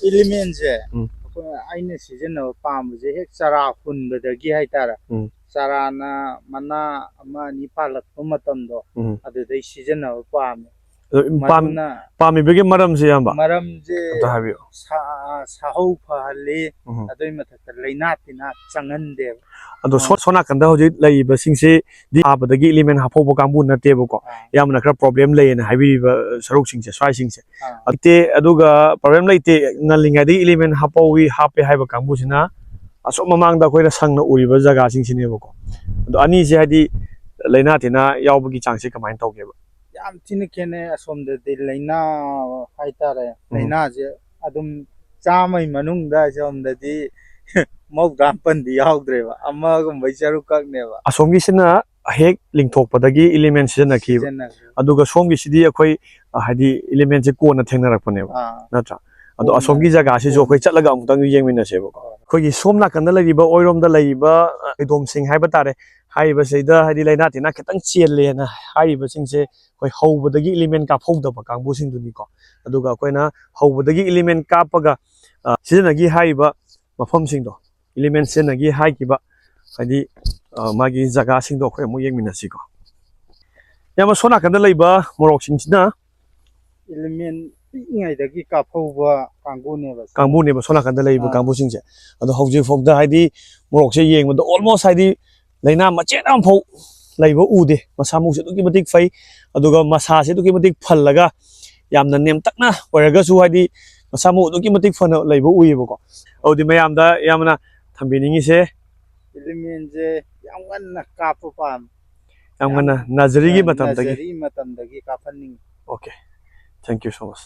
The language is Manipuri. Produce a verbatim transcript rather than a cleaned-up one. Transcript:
ꯏꯂꯤꯃꯦꯟꯁꯦ ꯎꯝ꯫ ꯑꯩꯈꯣꯏ, ꯑꯩꯅ ꯁꯤꯖꯤꯟꯅꯕ ꯄꯥꯝꯕꯁꯦ ꯍꯦꯛ ꯆꯔꯥ ꯍꯨꯟꯕꯗꯒꯤ ꯍꯥꯏꯇꯥꯔꯦ꯫ ꯎꯝ꯫ ꯆꯔꯥꯅ ꯃꯅꯥ ꯑꯃ ꯑꯅꯤ ꯄꯥꯜꯂꯛꯄ ꯃꯇꯝꯗꯣ ꯎꯝ꯫ ꯑꯗꯨꯗꯩ ꯁꯤꯖꯤꯟꯅꯕ ꯄꯥꯝꯃꯦ꯫ ꯑꯗꯣ ꯄꯥꯝ-, ꯃꯗꯨꯅ ꯄꯥꯝꯃꯤꯕꯒꯤ ꯃꯔꯝꯁꯦ, ꯏꯌꯥꯝꯕ? ꯃꯔꯝꯁꯦ ꯑꯝꯇ ꯍꯥꯏꯕꯤꯌꯨ꯫ ꯁꯥ-, ꯁꯥꯍꯧ ꯐꯍꯜꯂꯤ, ꯎꯝ꯫ ꯑꯗꯨꯏ ꯃꯊꯛꯇ ꯂꯥꯏꯅꯥ ꯇꯤꯟꯅꯥ ꯆꯪꯍꯟꯗꯦꯕ꯫ ꯑꯗꯣ ꯁꯣ-, ꯑꯥ꯫ ꯁꯣꯝ ꯅꯥꯀꯟꯗ ꯍꯧꯖꯤꯛ ꯂꯩꯔꯤꯕꯁꯤꯡꯁꯤ ꯗꯤ ꯊꯥꯕꯗꯒꯤ ꯏꯂꯤꯃꯦꯟ ꯍꯥꯞꯍꯧꯕ ꯀꯥꯡꯕꯨ ꯅꯠꯇꯦꯕꯀꯣ꯫ ꯑꯥ꯫ ꯌꯥꯝꯅ ꯈꯔ ꯄ꯭ꯔꯣꯕ꯭ꯂꯦꯝ ꯂꯩꯌꯦꯅ ꯍꯥꯏꯕꯤꯔꯤꯕ ꯁꯔꯨꯛꯁꯤꯡꯁꯦ, ꯁ꯭ꯋꯥꯏꯁꯤꯡꯁꯦ꯫ ꯑꯥ꯫ ꯂꯩꯇꯦ, ꯑꯗꯨꯒ ꯄ꯭ꯔꯣꯕ꯭ꯂꯦꯝ ꯂꯩꯇꯦ, ꯉꯜꯂꯤꯉꯩꯗꯒꯤ ꯏꯂꯤꯃꯦꯟ ꯍꯥꯞꯍꯧꯋꯤ, ꯍꯥꯞꯄꯦ ꯍꯥꯏꯕ ꯀꯥꯡꯕꯨꯁꯤꯅ ꯑꯁꯣꯝ ꯃꯃꯥꯡꯗ ꯑꯩꯈꯣꯏꯅ ꯁꯪꯅ ꯎꯔꯤꯕ ꯖꯒꯥꯁꯤꯡꯁꯤꯅꯦꯕꯀꯣ꯫ ꯑꯗꯣ ꯑꯅꯤꯁꯦ ꯍꯥꯏꯗꯤ ꯂꯥꯏꯅꯥ ꯇꯤꯟꯅꯥ ꯌꯥꯎꯕꯒꯤ ꯆꯥꯡꯁꯦ ꯀꯃꯥꯏꯅ ꯇꯧꯒꯦꯕ? ꯌꯥꯝ ꯊꯤꯅ ꯈꯦꯠꯅꯩ꯫ ꯑꯁꯣꯝꯗꯗꯤ ꯂꯥꯏꯅꯥ ꯍꯥꯏꯇꯥꯔꯦ, ꯎꯝ꯫ ꯂꯥꯏꯅꯥꯁꯦ ꯑꯗꯨꯝ ꯆꯥꯝꯃꯩ ꯃꯅꯨꯡꯗ ꯑꯁꯣꯝꯗꯗꯤ ꯃꯧꯗ꯭ꯔꯥ ꯃꯥꯄꯟꯗꯤ ꯌꯥꯎꯗ꯭ꯔꯦꯕ, ꯑꯃꯒꯨꯝꯕꯩ ꯁꯔꯨꯛ ꯈꯛꯅꯦꯕ꯫ ꯑꯁꯣꯝꯒꯤꯁꯤꯅ ꯍꯦꯛ ꯂꯤꯡꯊꯣꯛꯄꯗꯒꯤ ꯏꯂꯤꯃꯦꯟ ꯁꯤꯖꯤꯟꯅꯈꯤꯕ, ꯁꯤꯖꯤꯟꯅꯈꯤꯕ꯫ ꯑꯗꯨꯒ ꯁꯣꯝꯒꯤꯁꯤꯗꯤ ꯑꯩꯈꯣꯏ, ꯑ, ꯍꯥꯏꯗꯤ ꯏꯂꯤꯃꯦꯟꯁꯦ ꯀꯣꯟꯅ ꯊꯦꯡꯅꯔꯛꯄꯅꯦꯕ, ꯑꯥ꯫ ꯅꯠꯇ꯭ꯔꯥ? ꯑꯗꯣ ꯀꯣꯟꯅ꯫ ꯑꯁꯣꯝꯒꯤ ꯖꯒꯥꯁꯤꯁꯨ ꯀꯣꯟꯅ꯫ ꯑꯩꯈꯣꯏ ꯆꯠꯂꯒ ꯑꯃꯨꯛꯇꯪ ꯌꯦꯡꯃꯤꯟꯅꯁꯦꯕꯀꯣ꯫ ꯍꯣꯏ꯫ ꯑꯩꯈꯣꯏꯒꯤ ꯁꯣꯝ ꯅꯥꯀꯟꯗ ꯂꯩꯔꯤꯕ ꯑꯣꯏꯔꯣꯝꯗ ꯂꯩꯔꯤꯕ, ꯑ, ꯐꯩꯗꯣꯝꯁꯤꯡ ꯍꯥꯏꯕ ꯇꯥꯔꯦ, ꯍꯥꯏꯔꯤꯕꯁꯤꯗ ꯍꯥꯏꯗꯤ ꯂꯥꯏꯅꯥ ꯇꯤꯟꯅꯥ ꯈꯤꯇꯪ ꯆꯦꯜꯂꯦꯅ ꯍꯥꯏꯔꯤꯕꯁꯤꯡꯁꯦ ꯑꯩꯈꯣꯏ ꯍꯧꯕꯗꯒꯤ ꯏꯂꯤꯃꯦꯟ ꯀꯥꯞꯍꯧꯗꯕ ꯀꯥꯡꯕꯨꯁꯤꯡꯗꯨꯅꯤꯀꯣ꯫ ꯑꯗꯨꯒ ꯑꯩꯈꯣꯏꯅ ꯍꯧꯕꯗꯒꯤ ꯏꯂꯤꯃꯦꯟ ꯀꯥꯞꯄꯒ, ꯑ, ꯁꯤꯖꯤꯟꯅꯈꯤ ꯍꯥꯏꯔꯤꯕ ꯃꯐꯝꯁꯤꯡꯗꯣ, ꯏꯂꯤꯃꯦꯟ ꯁꯤꯖꯤꯟꯅꯈꯤ ꯍꯥꯏꯈꯤꯕ, ꯍꯥꯏꯗꯤ, ꯑ, ꯃꯥꯒꯤ ꯖꯒꯥꯁꯤꯡꯗꯣ ꯑꯩꯈꯣꯏ ꯑꯃꯨꯛ ꯌꯦꯡꯃꯤꯟꯅꯁꯤꯀꯣ꯫ ꯏꯌꯥꯝꯕ, ꯁꯣꯝ ꯅꯥꯀꯟꯗ ꯂꯩꯕ ꯃꯣꯔꯣꯛꯁꯤꯡꯁꯤꯅ? ꯏꯂꯤꯃꯦꯟ ꯄꯤꯛꯏꯉꯩꯗꯒꯤ ꯀꯥꯞꯍꯧꯕ ꯀꯥꯡꯕꯨꯅꯦꯕ ꯁꯤꯅ꯫ ꯀꯥꯡꯕꯨꯅꯦꯕ ꯁꯣꯝ ꯅꯥꯀꯟꯗ ꯂꯩꯔꯤꯕ ꯑꯥ꯫ ꯀꯥꯡꯕꯨꯁꯤꯡꯁꯦ꯫ ꯑꯗꯣ ꯍꯧꯖꯤꯛ ꯐꯥꯎꯗ ꯍꯥꯏꯗꯤ ꯃꯣꯔꯣꯛꯁꯦ ꯌꯦꯡꯕꯗ almost ꯍꯥꯏꯗꯤ ꯂꯥꯏꯅꯥ ꯃꯆꯦꯠ ꯑꯃꯐꯥꯎ ꯂꯩꯕ ꯎꯗꯦ꯫ ꯃꯁꯥ ꯃꯎꯁꯦ ꯑꯗꯨꯛꯀꯤ ꯃꯇꯤꯛ ꯐꯩ, ꯑꯗꯨꯒ ꯃꯁꯥꯁꯦ ꯑꯗꯨꯛꯀꯤ ꯃꯇꯤꯛ ꯐꯜꯂꯒ ꯌꯥꯝꯅ ꯅꯦꯝꯇꯛꯅ ꯑꯣꯏꯔꯒꯁꯨ ꯍꯥꯏꯗꯤ ꯃꯁꯥ ꯃꯎ ꯑꯗꯨꯛꯀꯤ ꯃꯇꯤꯛ ꯐꯅ ꯂꯩꯕ ꯎꯏꯌꯦꯕꯀꯣ꯫ ꯑꯗꯨꯗꯤ ꯃꯌꯥꯝꯗ ꯏꯌꯥꯝꯕꯅ ꯊꯝꯕꯤꯅꯤꯡꯉꯤꯁꯦ? ꯏꯂꯤꯃꯦꯟꯁꯦ ꯌꯥꯝ ꯉꯟꯅ ꯀꯥꯞꯄ ꯄꯥꯝꯃꯤ꯫ ꯌꯥꯝ ꯉꯟꯅ, ꯌꯥꯝ ꯅꯔꯖꯔꯤꯒꯤ ꯉꯟꯅ ꯃꯇꯝꯗꯒꯤ? ꯅꯔꯖꯔꯤ ꯃꯇꯝꯗꯒꯤ ꯀꯥꯞꯍꯟꯅꯤꯡꯉꯤ꯫ Okay, thank you so much꯫